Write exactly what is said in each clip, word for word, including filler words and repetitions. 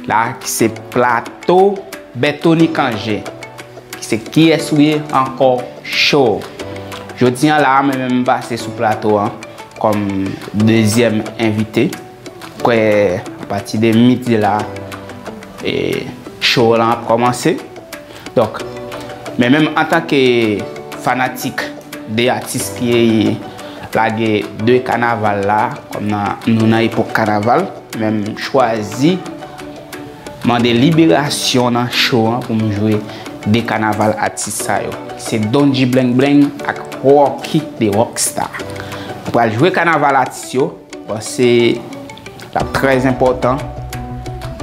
La ki se plato Bètoni Kanje, ki se Kiyès ou ye ankò show. Jodi an la a, mwen menm m pase sou plato an kòm dezyèm envite. Kwè apati de midi la, e, show lan ap kòmanse. Donk, men menm antanke fanatik de atis ki lage de kanaval la, kòm nan, nou nan epòk kanaval, men m chwazi mande liberasyon nan show an pou m jwe de kanaval atis sa yo. Se Donji Bling Bling ak Rocky the Rockstar. Nou pral jwe kanaval atis yo. Bon, se, l ap trè enpòtan,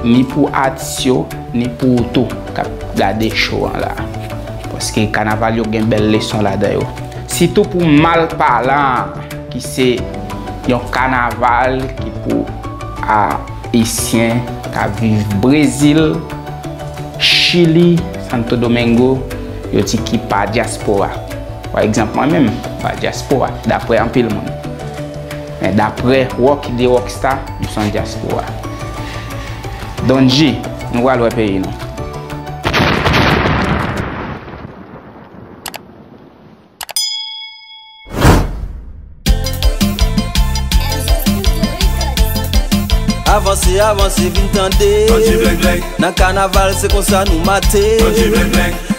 ni pou atis yo, ni pou ou tou k ap gade show an la. Paske kanaval yo gen bèl leson ladan yo. Sitou pou Malpalan, ki se yon kanaval ki pou Ayisyen k ap viv Brezil, Chili, Santo Domingo, yo di ki pa dyaspora. Pa egzanp, mwen menm, m pa dyaspora, daprè anpil moun. Men daprè Rocky the Rockstar, m se yon dyaspora. Donji, nou pral wè peyi nou. Avanse, avanse, vin tande. Nan kanaval, se konsa nou mate.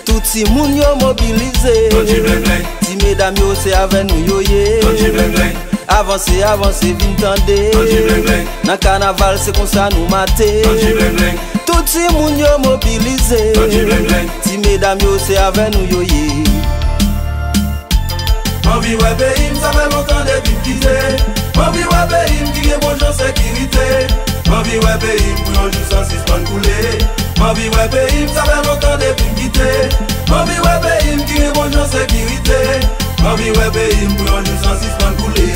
Tout timoun yo mobilize. Ti medam yo, se avè nou yo ye. Avanse, avanse, vin tande. Nan kanaval, se konsa nou mate. Tout timoun yo mobilize. Ti medam yo, se avè nou yo ye. M anvi wè peyi m, sa fè lontan depi m kite. M anvi wè peyi m ki gen bon jan sekirite. M anvi wè peyi m pou yon jou san sispann koule. M anvi wè peyi m, sa fè lontan depi m kite. M anvi wè peyi m ki gen bon jan sekirite. M anvi wè peyi m pou yon jou san sispann koule.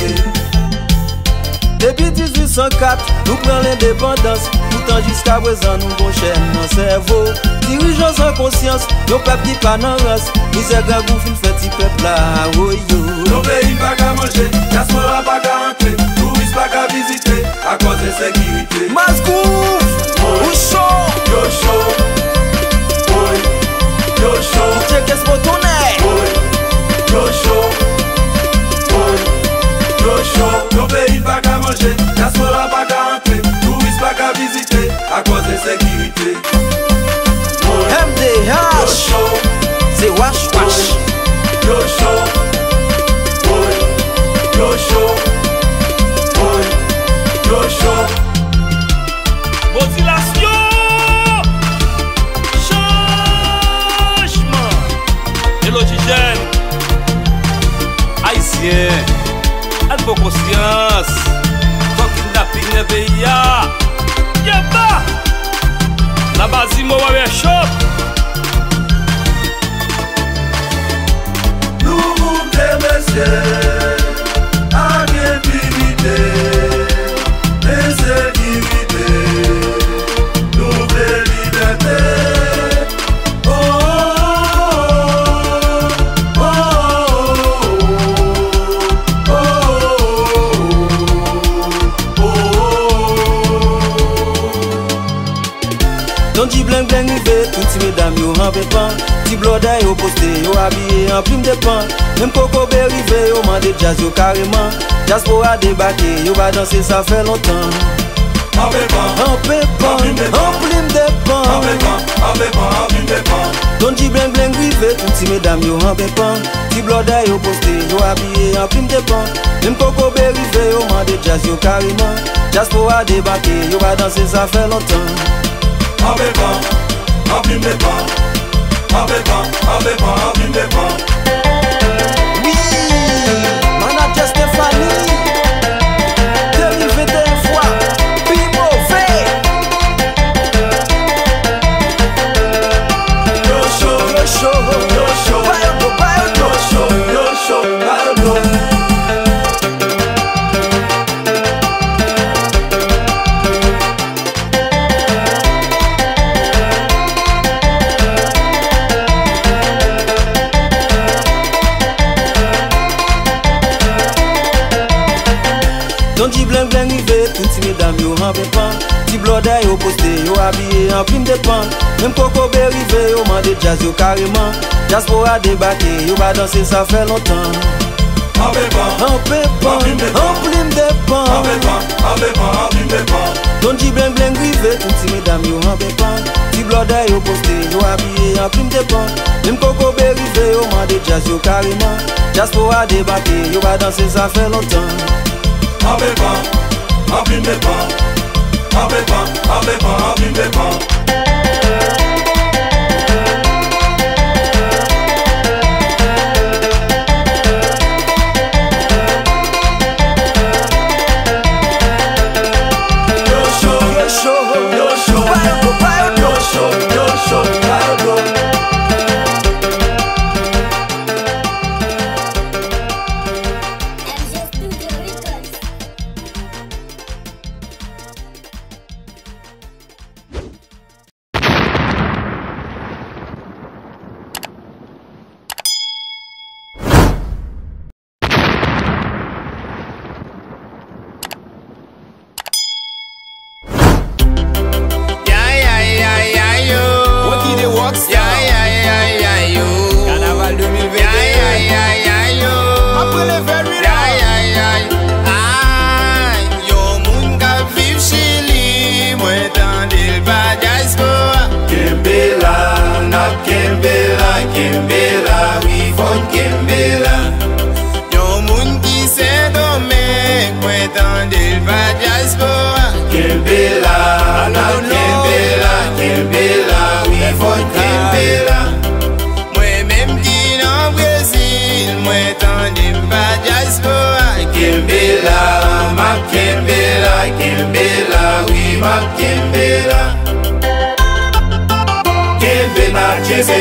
Depi dizuit san kat, nou pran lendepandans. Poutan, jiskaprezan, nou gon chèn nan sèvo. Dirijan san konsyans, yon pèp ki pa nan rans. Mizè grangou fin fè ti pèp la, woyo. Yon peyi pa ka manje, dyaspora pa ka antre, touris pa ka vizite, akòz ensekirite. Masgouf, ou cho. Yo cho. Woy. Yo cho. Didye Kespo tounen. Woy. Yo cho. Woy. Yo cho. Yon peyi pa ka manje, dyaspora pa ka antre, touris pa ka vizite, akòz ensekirite. M D H, se wach wach. Motilasyon, chanjman, elojijèn, ayisyen. Ann pran konsyans. Fòk kidnapin nan peyi a. Yeba! Labazimo Barbershop. Nou moute mesye, ak enpinite, ensekirite. Nou vle libète. Donji Bling Bling rive, tout ti medam yo an penpan. Ti blòdè yo poste, yo abiye an plim de pan. Menm kokobe rive, yo mande djaz yo kareman. Dyaspora debake, yo pa danse, sa fè lontan. An penpan, an plim de pan. Donji Bling Bling rive, tout ti medam yo an penpan. Ti blòdè yo poste, yo abiye an plim de pan. Menm kokobe rive, yo mande djaz yo kareman. Dyaspora debake, yo pa danse, sa fè lontan. An penpan, an plim de pan. An penpan, an penpan, an plim de pan. Wi, manadjè Stephanie, de mil venteyen fwa pi move. Yo cho, yo cho, yo cho, ba yo do, ba yo do. Yo cho, yo cho, ba yo do. Donji Bling Bling rive, tout ti medam yo an penpan. Ti blòdè yo poste, yo abiye an plim depan. Menm kokobe rive, yo mande djaz yo kareman. Dyaspora debake, yo pa danse, sa fè lontan. An penpan, an penpan, an plim depan. An penpan, an penpan, an plim depan. Don G Bling Bling rive, tout ti medam yo an penpan. Ti blòdè yo poste, yo abiye an plim depan. Menm kokobe rive, yo mande djaz yo kareman. Dyaspora debake, yo pa danse, sa fè lontan. An penpan, an plim depan. An penpan, an penpan, an plim depan. Yo cho, yo cho, yo cho, pa yo cho, yo cho, pa yo cho. Yay, yay, yay, yay, yo. Rocky the Rockstar. Yay, yay, yay, yay, yo. Kanaval de mil venteyen. Yay, yay, yay, yay, yo. Apre le vèl, wi, la. Yay, yay, yay. Ay, yon moun k ap viv Chili, mwen tande l pa dyaspora. Kenbe la, n ap kenbe la, kenbe la, wi, fò n kenbe la. Yon moun ki Sendomeng, mwen tande l pa dyaspora. Kenbe la, n ap kenbe la, kenbe la, wi, fò n kenbe la. Mwen menm ki nan Brezil, mwen tande m pa dyaspora. Kenbe la, m ap kenbe la, kenbe la, wi, m ap kenbe la. Kenbe n ap kenbe.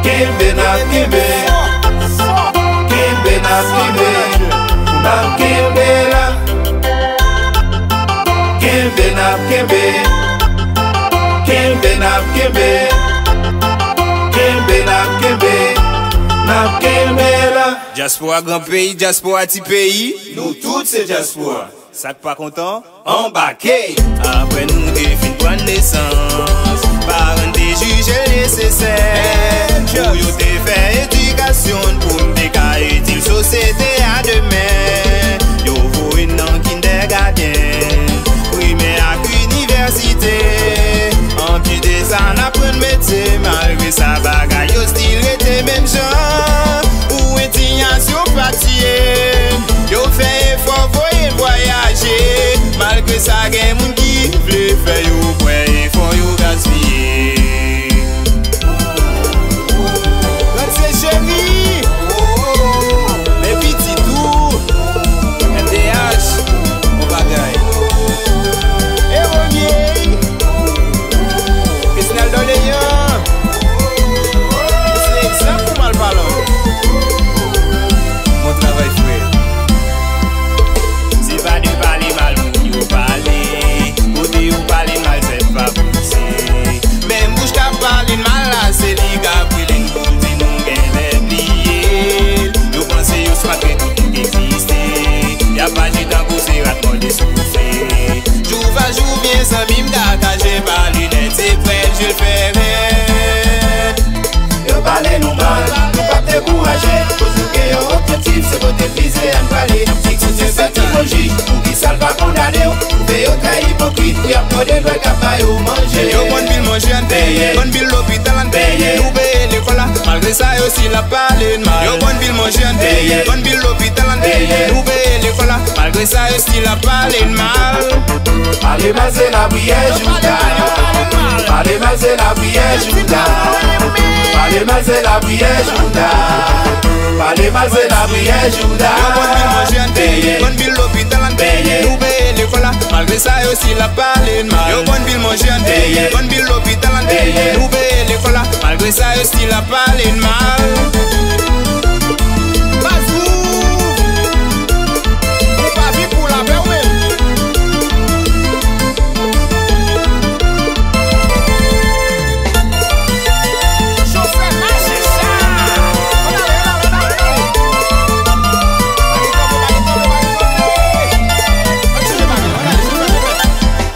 Kenbe n ap kenbe. Kenbe n ap kenbe. N ap kenbe la. Kenbe n ap kenbe. Kenbe n ap kenbe. Kenbe n ap kenbe. N ap kenbe la. Dyaspora gran peyi, dyaspora ti peyi. Nou tout se dyaspora. Sa k pa kontan, anbake! Apre nou te fin pran nesans, paran n te jije l nesesè pou yo te fè edikasyon n, pou m te ka itil sosyete a demen. Yo voye n nan kindègaden, primè ak inivèsite. Anplis de sa, n aprann metye, malgre sa, bagay yo still rete menm jan. Pou endiyasyon pa tiye m, yo fè efò voye l vwayaje. Malgre sa, gen moun ki vle fè yo kwè efò yo gaspiye. Gad se cheri, men pitit ou, M D H, bon bagay. E Romye, Kesnel Doleyan, se egzanp pou malpalan. Bon travay, frè. Se pa de pale mal moun yo pale, kote yo pale mal, zèb pa pouse. Menm bouch k ap pale n mal la, se li k ap rele n pou di nou genlè bliye l. Yo panse yo smart, men tout moun k egziste. Y ap aji tankou se rat mòde soufle. Jou va jou vyen, zanmi m, dagaje pa linèt, se frè l je l fèmen. Yo pale nou mal, nou p ap dekouraje. Koz nou gen yon objektif, se pote vize a n prale. Fiks yon sèten lojik, poukisa l pa kondane w? Twouve yo trè ipokrit, pou y ap mòde dwèt k ap ba yo manje. Yo ban n pil manje, n peye. Ban n pil lopital, n peye. Nou peye lekòl la, malgre sa yo still ap pale n mal. Yo ban n pil manje, n peye. Ban n pil lopital, n peye. Nou peye lekòl la, malgre sa yo still ap pale n mal. Pale mal se lapriyè jouda. Pale mal se lapriyè jouda. Pale mal se lapriyè jouda. Pale mal se lapriyè jouda. Yo ban n pil manje, n peye. Ban n pil lopital, n peye. Nou peye lekòl la, malgre sa yo still ap pale n mal. Yo ban n pil manje, n peye. Ban n pil lopital, n peye. Nou peye lekòl la, malgre sa yo still ap pale n mal. Baz ou, ou pa viv pou lapè ou menm. Chofè mache cha. Ann ale, ann ale, ann ale, ann ale. Pa gen kanpe, pa gen kanpe, pa gen kanpe. Ann chanje bagay, ann ale, chanje bagay.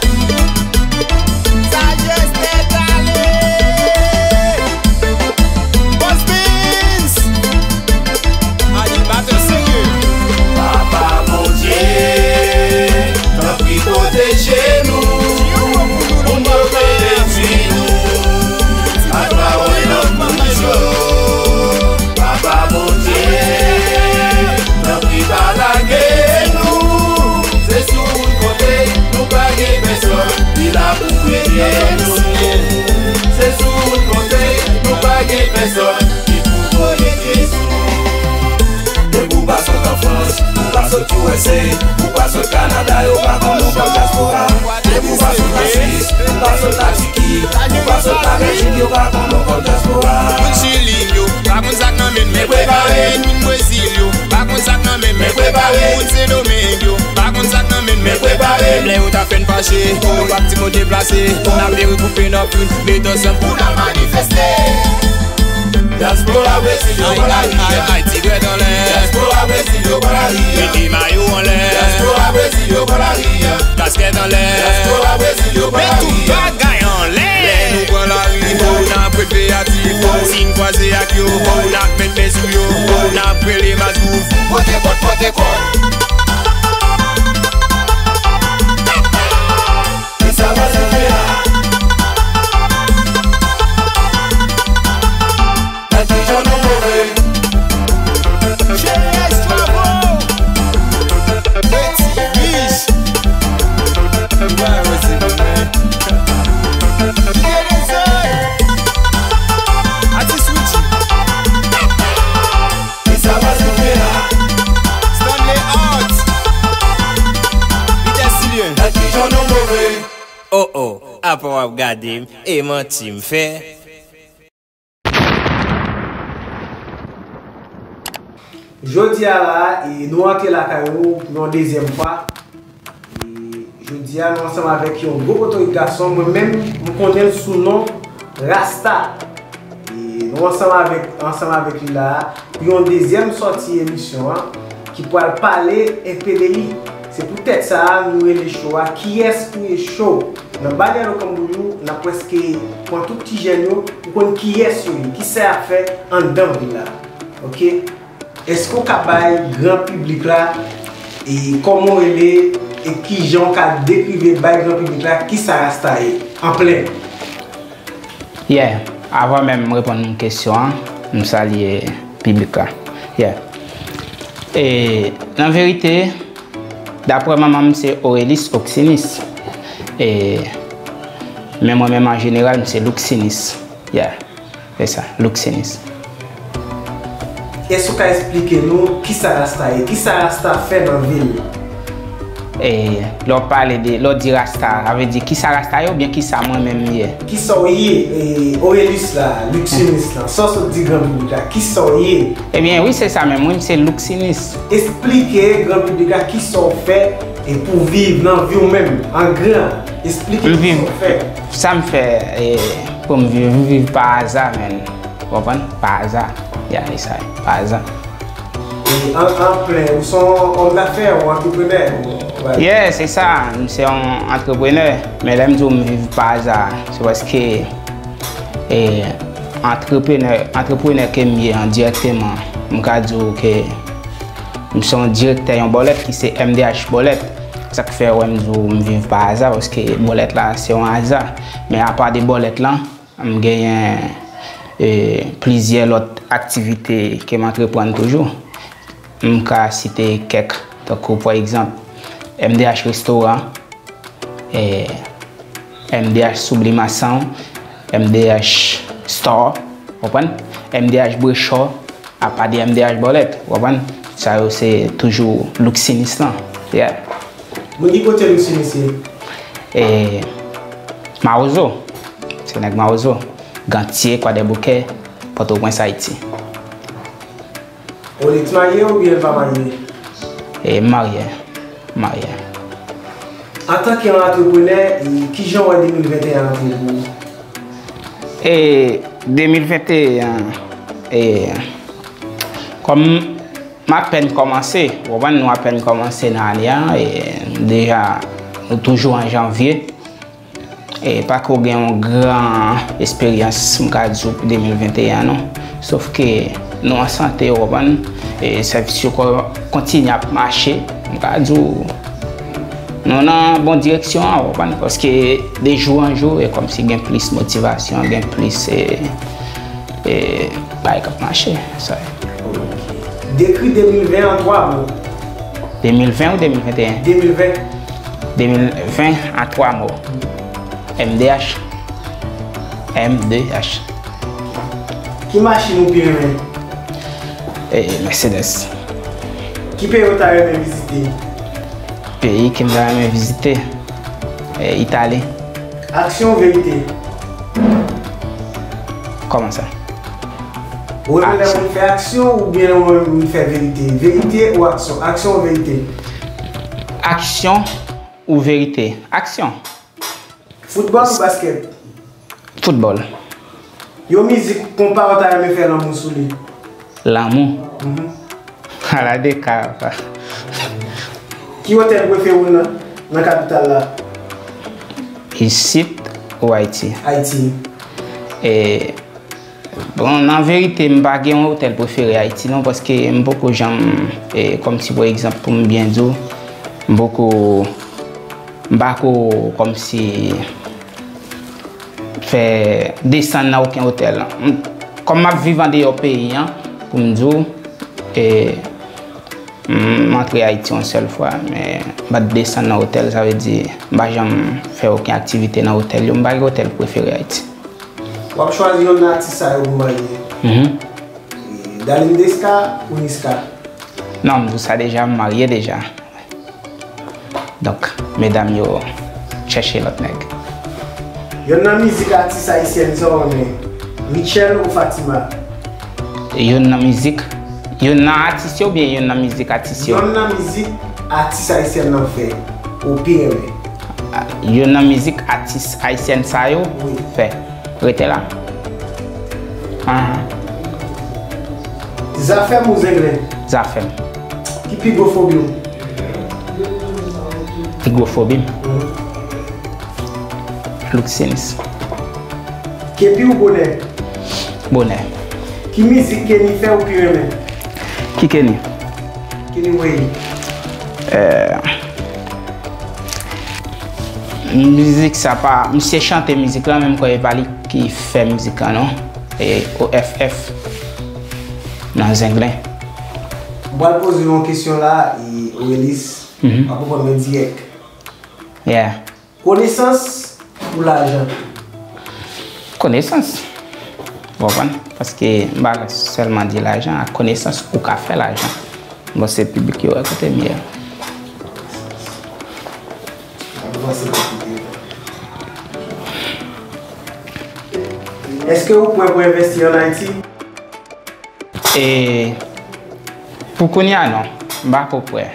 Pa sot Latiki, ou pa sot Labèljik, yo pa konn nou kòm dyaspora. Moun Chili yo, pa konn sa k nan men n, men prepare. Moun Brezil yo, pa konn sa k nan men n, men prepare. Moun Sendomeng yo, pa konn sa k nan men n, men prepare. Menm lè yo ta fè n fache, nou p ap di mo deplase. N ap vire koupe n ap vin met ansanm pou n al manifeste. Dyaspora Brezil yo pran lari a. Ay, ay, ay, ti dwèt anlè. Dyaspora Brezil yo pran lari a. Mete mayo anlè. Dyaspora Brezil yo pran lari a. Kaskèt anlè. Dyaspora Brezil yo pran lari a. Met tout bagay anlè. Lè nou pran lari, fò n ap ret veyatif. Si n kwaze ak yo, fò n ap met men sou yo. Fò n ap rele mas pou pote kòd, pote kòd. Kisa w panse w fè la? Nan ki jan nou move? J S Travaux. Petit Riche. Ba yo se mwen. Kite dezòd. Atis Richie. Kisa w panse w fè la? Stanley Art. Peter Silien. Nan ki jan nou move? Oh, oh, apa w ap gade m, e manti m fè? Jodi a la, e, nou antre lakay ou pou yon dezyèm fwa. E, jodi a, nou ansanm avèk yon gwo potorik gason, mwen menm, m konnen l sou non Rasta. E, nou ansanm avèk, ansanm avèk li la a pou yon dezyèm sòti emisyon an, ki pral pale enpe de li. Se poutèt sa a, nou rele cho a Kiyès ou ye cho? Nan Baryè Lo Kanbouyou, n ap prèske pran tout ti jèn yo pou konn kiyès yo ye, kisa y ap fè anndan vil la. Oke? Èske w ka bay gran piblik la, e, kòman w rele, e kijan w ka dekrive bay gran piblik la kisa Rasta ye, an plen? Yeah, avan menm m reponn kesyon an, m salye piblik la. Yeah. E, nan verite, daprè manman m, se Aurelis Oxinis. E, men mwen menm, an jeneral, m se Louxinis. Yeah. Se sa, Louxinis. Èske w ka eksplike nou kisa Rasta ye? Kisa Rasta fè nan vil? E, lè w pale de, lè w di Rasta, sa vle di kisa Rasta ye oubyen kisa mwen menm m ye? Kisa w ye? E, Aurelis la, Louxinis la, sa w sot di gran piblik la, kisa w ye? Ebyen, wi, se sa menm, wi, m se Louxinis. Eksplike gran piblik la kisa w fè e pou w viv nan vi w menm, an gran. Eksplike m kisa w fè. Sa m fè, e, pou m viv, m viv pa aza, menn. Ou konprann? Pa aza. Ya, e sa, pa aza. E an, an plen, ou se yon òm dafè, yon antreprenè? Yeah, se sa, m se yon antreprenè. Men lè m di w m viv pa aza, se paske, e, antreprenè, antreprenè ke m ye endirèkteman, m ka di w ke m se yon direktè yon bòlèt ki se M D H Bòlèt. Sa k fè w wè m di w m viv pa aza, paske bòlèt la se yon aza. Men apa de bòlèt lan, m genyen, e, plizyè lòt aktivite ke m antreprann toujou. M ka site kèk, tankou pa egzanp, M D H Restoran, e, M D H Sublimação, M D H Store, w konprann? M D H Brechó, apa de M D H Bòlèt, w konprann? Sa yo se toujou Louxinis lan. Yeah. Moun ki kote Louxinis ye? E, Mawozo. Se nèg Mawozo. Gantye, Kwadèboukè, Pòtoprens, Ayiti. Olix marye oubyen l pa marye? E, m marye. M marye. Antanke yon antreprenè, e, kijan w wè de mil venteyen an te ye pou ou? E, de mil venteyen an, e, kòm m apèn kòmanse, w konprann, nou apèn kòmanse nan ane a, e, deja, nou toujou an janvye. E, pa ko gen yon gran esperyans, m ka di w, pou de mil venteyen an, non. Sof ke nou an sante, w konprann, e sèvis yo ko-, kontinye ap mache. M ka di w, nou nan bon direksyon an, w konprann, paske de jou an jou, e kòmsi gen plis motivasyon, gen plis, e, e, bagay k ap mache, sa. Dekri de mil ven an twa mo. De mil ven ou de mil venteyen? De mil ven. De mil ven an twa mo. M D H. M D H. Ki machin ou pi renmen? E, Mercedes. Ki peyi ou ta renmen vizite? Peyi ke m ta renmen vizite? E, Itali. Aksyon ou verite? Kòman sa? Ou renmen lè moun fè aksyon oubyen lè moun fè verite? Verite ou aksyon? Aksyon ou verite? Aksyon ou verite? Aksyon. Foutbòl ou baskèt? Foutbòl. Yon mizik konpa ou ta renmen fè lanmou sou li? Lanmou. Mhm. Ala de ka, papa. Ki otèl prefere w nan, nan kapital la? Isit ou Ayiti? Ayiti. E, bon, nan verite, m pa gen yon otèl prefere Ayiti non, paske m poko janm, e, kòmsi pa egzanp pou m byen di w, m poko, m pa ko kòmsi fè desann nan okenn otèl. M, kòm m ap viv andeyò peyi an, pou m di w, e, m antre Ayiti yon sèl fwa, men m pa t desann nan otèl, sa vle di m pa janm fè okenn aktivite nan otèl yo. M pa gen otèl prefere Ayiti. W ap chwazi yonn nan atis sa yo pou marye. Mhm. Darline Desca ou Niska? Non, m di w sa deja, m marye deja. Donk, medam yo chèche lòt nèg. Yonn nan mizik atis ayisyèn sa w renmen, Rutshelle ou Fatima? Yonn nan mizik, yonn nan atis yo oubyen yonn nan mizik atis yo? Yonn nan mizik atis ayisyèn nan fè, ou pi renmen? Yonn nan mizik atis ayisyèn sa yo Wi. Fè. Rete la. Ahan. Zafèm ou Zenglen? Zafèm. Ki pi gwo fobi w? Pi gwo fobi m? Mhm. Louk sinis. Kepi ou bonè? Bonè. Ki mizik Kenny fè ou pi renmen? Ki Kenny? Kenny Wayne. Eh, mizik sa pa, misye chante mizik lan, men m kwè e pa li ki fè mizik lan non. E O F F nan Zenglen. M pral poze w yon kesyon la, e Aurelis, Mhm. w ap reponn mwen dirèk. Yeah. Konesans ou lajan? Konesans. Ou konprann? Paske m pa sèlman di lajan, ak konesans ou ka fè lajan. Bon, se piblik yo wè kote m ye. Èske ou prè pou envesti ann Ayiti? E pou kounye a non, m pa ko prè.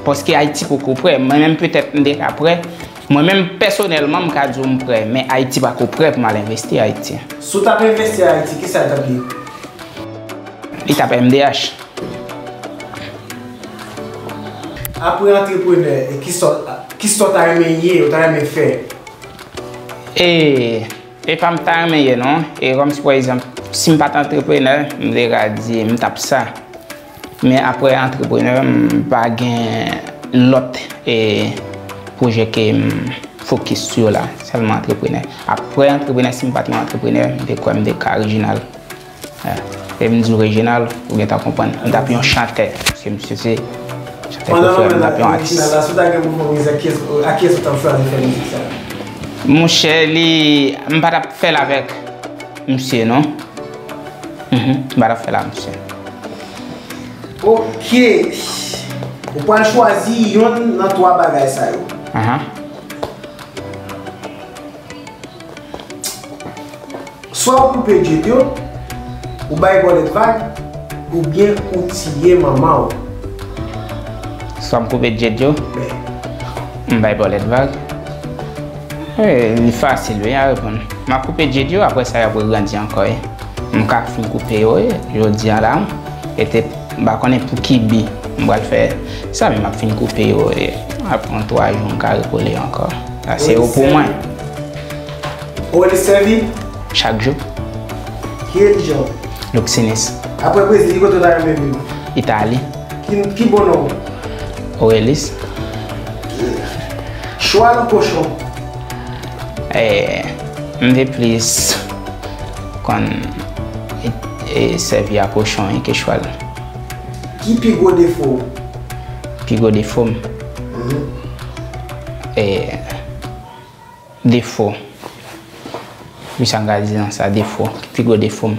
Paske Ayiti poko prè. Mwen menm petèt m te ka prè. Mwen menm pèsonèlman m ka di w m prè, men Ayiti pa ko prè pou m al envesti Ayiti. Si w t ap envesti Ayiti, kisa l t ap ye? Li t ap M D H. Apre antreprenè, e kisa w, kisa w ta renmen ye, ou ta renmen fè? E, e pa m ta renmen ye non. E kòmsi pa egzanp, si m pa t antreprenè, m te ka di m t ap sa. Men apre antreprenè, m pa gen lòt e pwojè ke m fokis sou yo la. Sèlman antreprenè. Apre antreprenè, si m pa t yon antreprenè, m te kwè m te ka rejinal. E m di w rejinal, ou gentan konprann. M t ap yon chantè. Paske misye se chantè prefere m, m t ap yon atis. Rejinal la, si w ta gen pou fè mizik, ak kiyès, ak kiyès ou t ap chwazi fè mizik sa? Monchè, li, m pa t ap fè l avèk misye non. Mhm, m pa t ap fè l avèk misye. Ok. Ou pral chwazi yonn nan twa bagay sa yo. Aha. Swa ou koupe djed yo, ou bay bòlèt vag, oubyen ou tiye manman w. Swa m koupe djed yo, Men, m bay bòlèt vag. E, li fasil wi a reponn. M ap koupe djed yo, apre sa y ap regrandi ankò wi. M ka fin koupe yo wi, jodi a la. E te, m pa konnen pou ki bi m pral fè sa, men m ap fin koupe yo wi. Apre yon twa jou, m ka rekole yo ankò. Sa se yo pou mwen. Ou rele sèvi? Chak jou. Ki relijyon? Louk sinis. Apre Brezil, ki kote w ta renmen viv? Itali. Ki, ki bon non w? Orelis. Chwal ou kochon? E, m te plis konn e, e, sèvi a kochon wi ke chwal. Ki pi gwo defo w? Pi gwo defo m. Mhm. E, defo. Wi, sa m ka di nan sa, defo. Pi gwo defo m.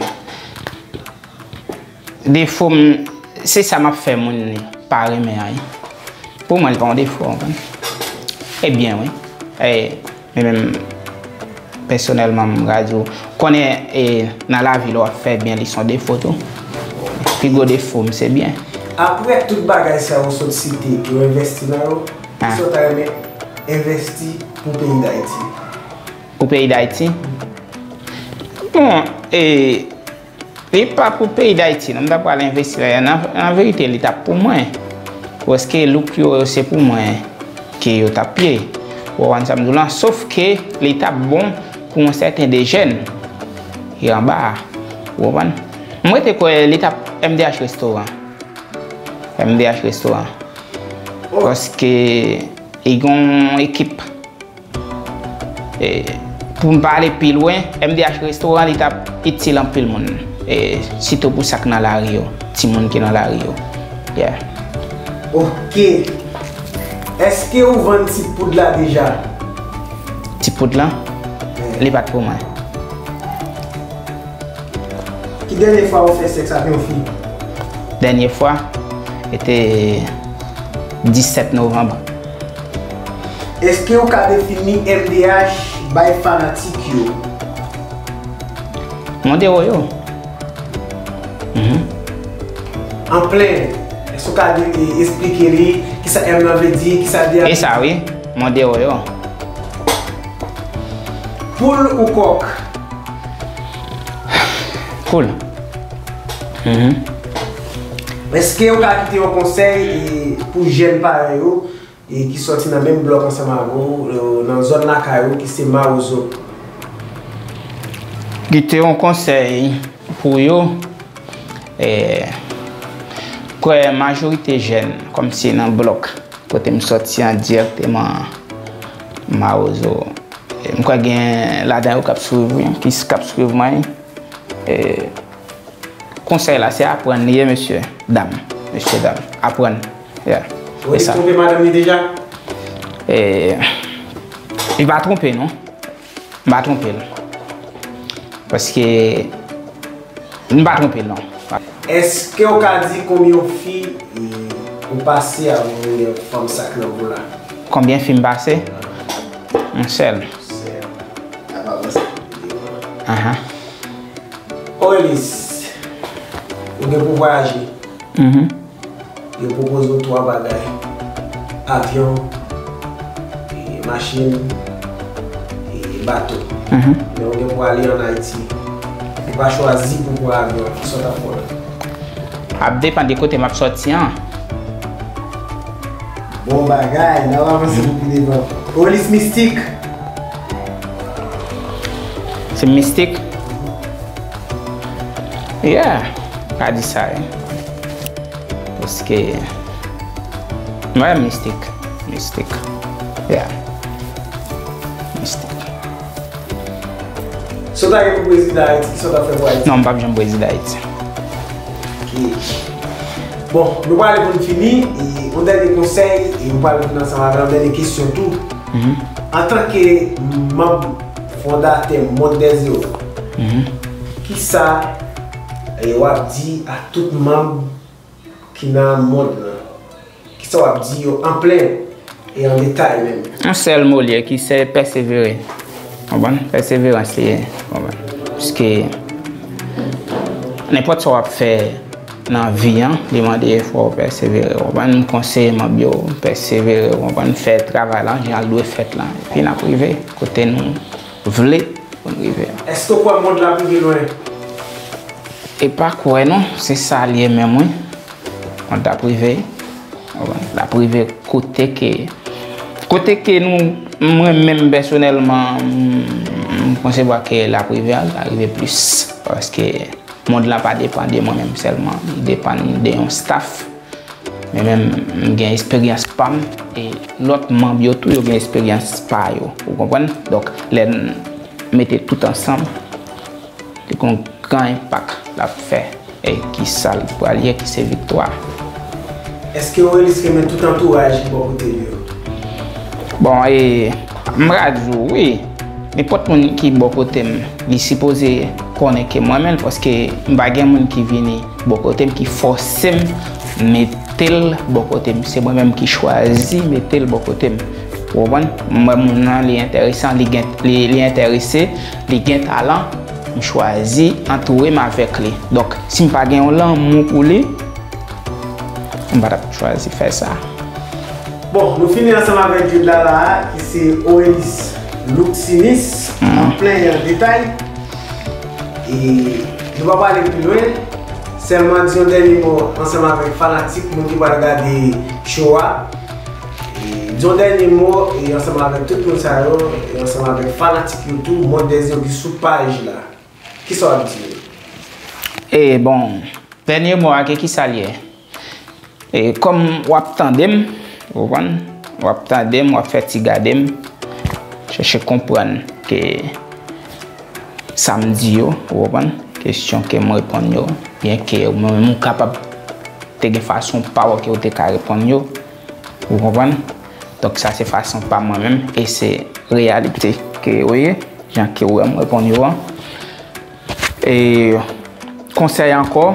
Defo m, se sa m ap fè moun pa renmen an wi. Pou mwen, li pa yon defo, w konprann? E byen, wi. E, men menm, Pèsonèlman, m ka di w, konnen, e, nan lavi, lè w ap fè byen, li se yon defo tou. Pi gwo defo m, se byen. Apre tout bagay sa yo sot site, yo envèsti nan yo, kisa w ta renmen envèsti pou peyi Dayiti? Pou peyi Dayiti? Bon, e, li pa pou peyi Dayiti, non, m ta pral envesti la, nan, nan verite, li t ap pou mwen. Paske look yo, se pou mwen ke yo t ap ye. Ou konprann sa m di w lan? Sof ke li t ap bon pou yon sèten de jèn ki anba a. Ou konprann? Mwen te kwè li t ap M D H restoran. M D H restoran. Paske li gen yon ekip. E, pou m pa ale pi lwen, M D H restoran, li t ap itil anpil moun. E, sitou pou sa k nan lari yo, timoun ki nan lari yo. Yeah. Ok. Èske ou vann ti poud la deja? Ti poud lan? Li pa t pou mwen. Ki dènye fwa ou fè sèks ak yon fi? Dènye fwa, se te disèt novanm. Èske ou ka defini M D H bay fanatik yo? Mon Dieu, yo. Mhm. An plen, èske ou ka de-, e, esplike li, kisa M nan vle di, kisa D H? E sa, wi. Mon Dieu, yo. Poul ou kòk? Poul. Mhm. Èske ou ka kite yon konsèy, e, pou jèn parèy ou, e, ki sòti nan menm blòk ansanm avè w, e, nan zòn lakay ou, ki se Mawozo? Kite yon konsèy pou yo, e, m kwè majorite jèn, kòmsi nan blòk kote m sòti an dirèkteman Mawozo, e, m kwè gen ladan yo k ap swiv, wi, ki, k ap swiv mwen, e, konsèy la, se aprann li ye, mesye, dam. Mesye, dam. Aprann. Yeah. Ou te twonpe madanm li deja? E, li pa twonpe, non. M pa twonpe l. Paske, m pa twonpe l, non. Èske ou ka di konbyen fi, e, ou pase avan ou gen fanm sa k nan kou la? Konbyen fi m pase? Yon sèl. Sèl. Ahan. Orelis, ou gen pou vwayaje. Mhm. Yo pwopoze w twa bagay. Avyon, e, machin, e, bato. Mhm. Men ou gen pou ale ann Ayiti. Ou pa chwazi pou pran avyon. Kisa w t ap pran? Ap depann de kote m ap sòti an. Bon bagay, n ap avanse pou pi devan. Olis Mistik. Se Mistik? Yeah, pa di sa, wi. Paske, mwen, Mistik. Mistik. Yeah. Mistik. Si w ta gen pou prezidan Ayiti, kisa w t ap fè pou Ayiti? Non, m p ap janm prezidan Ayiti. Ok. Bon, nou prale pou n fini, e, yon dènye konsèy, e nou prale vin ansanm avè yon dènye kesyon tou. Mhm. Antanke manm fondatè Monde des Zéro, mhm, kisa, e, w ap di a tout manm ki nan mond lan? Kisa w ap di yo an plen e an detay menm? Yon sèl mo li ye ki se pèsevere. Konprann? Pèseverans li ye. Konprann? Paske nenpòt sa w ap fè nan vi an, li mande fò w pèsevere. Konprann? M konseye manm yo pèsevere, konprann? Fè travay lan jan l dwe fèt lan. Epi n ap rive kote nou vle pou n rive an. Èske w kwè mond la ap rive lwen? E pa kwè non, se sa l ye menm wi. Mond la ap rive, l ap rive kote ke, kote ke nou, mwen menm pèsonèlman, m, m konsevwa ke l ap rive an, l ap rive plis. Paske mond lan pa depann de mwen menm sèlman, li depann de yon staff. Men menm, m gen esperyans pa m, e lòt manm yo tou, yo gen esperyans pa yo. Ou konprann? Donk, lè n mete tout ansanm, li gon gran enpak l ap fè. E ki sa l pral ye, ki se viktwa. Èske Orelis renmen tout antouraj li bò kote l yo? Bon, e, m ka di w, wi. Nenpòt moun ki bò kote m, li sipoze konnen ke m renmen l, paske m pa gen moun ki vini bò kote m, ki fòse m mete l bò kote m. Se mwen menm ki chwazi mete l bò kote m. Ou konprann? M wè moun nan, li enteresan, li gen, li, li enterese, li gen talan. M chwazi antoure m avèk li. Donk, si m pa gen yon lanmou pou li, m pa t ap chwazi fè sa. Bon, nou fini ansanm avèk Jude la la, ki se Oelis Luxinis, an plen an detay. E nou pa prale pi lwen, sèlman di yon dènye mo ansanm avèk fanatik, moun ki pral gade show a. E di yon dènye mo e ansanm avèk tout moun sa yo, e ansanm avèk fanatik yo tou, Mond Dèzye yo ki sou paj la. Kisa w ap di yo? E bon, dènye mo a, ke kisa l ye? E kòm w ap tande m, ou konprann? W ap tande m, w ap fè ti gade m, chèche konprann ke sa m di yo, ou konprann? Kesyon ke m reponn yo, byenke ou menm ou kapab te gen fason pa w ke w te ka reponn yo, ou konprann? Donk, sa se fason pa mwen menm, e se reyalite ke yo ye, jan ke w wè m reponn yo an. E konsèy ankò,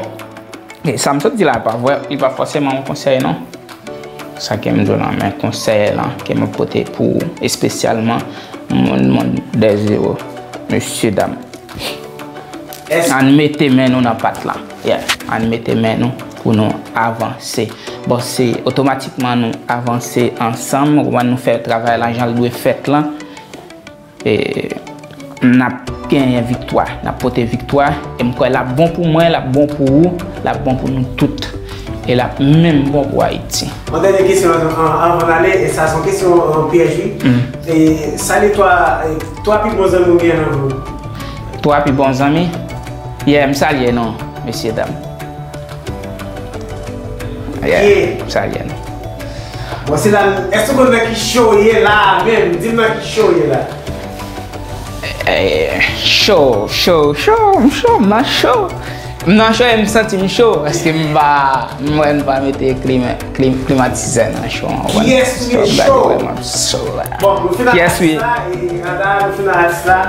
e sa m sot di la pa vre, li pa fòseman yon konsèy non. Sa ke m di w lan, men konsèy lan ke m ap pote pou ou, espesyalman moun, Mond Dèzye yo, mesye dam. Ann mete men nou nan pat lan. Yeah. Ann mete men nou pou nou avanse. Bon, se otomatikman nou avanse ansanm, ou konprann, nou fè travay lan jan l dwe fèt lan. E n ap genyen viktwa, n ap pote viktwa. E m kwè l ap bon pou mwen, l ap bon pou ou, l ap bon pou nou tout. E l ap menm bon pou Ayiti. Yon dènye kesyon anvan n ale, e sa se yon kesyon pyèj wi. E salye twa, twa pi bon zanmi w gen nan vi w? Twa pi bon zanmi? Yeah, m salye nou, mesye dam. Yeah, m salye nou. Bon, se la, èske w konn nan ki show w ye la menm? Di m nan ki show w ye la. Cho, cho, cho, m cho, m nan cho. M nan cho e m santi m cho, paske m pa, m wè m pa mete klima, klim, klimatizè nan cho an. Kiyès ou ye cho? Bon, nou fin ak atis la, e Rada, nou fin ak atis la.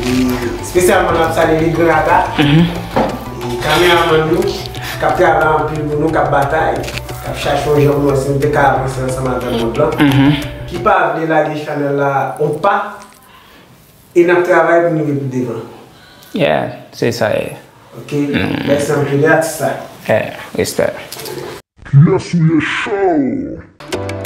E espesyalman n ap salye Lidren Rada. E kameramann nou, k ap travay anpil pou nou, k ap batay, k ap chache yon jan pou nou, si nou te ka avanse ansanm avèk mond lan. Ki pa vle lage chanèl la on pa, e n ap travay pou nou rive pi devan. Yeah, se sa ye. Ok, mèsi anpil, e atis la. Yeah, respè. Kiyès ou ye show?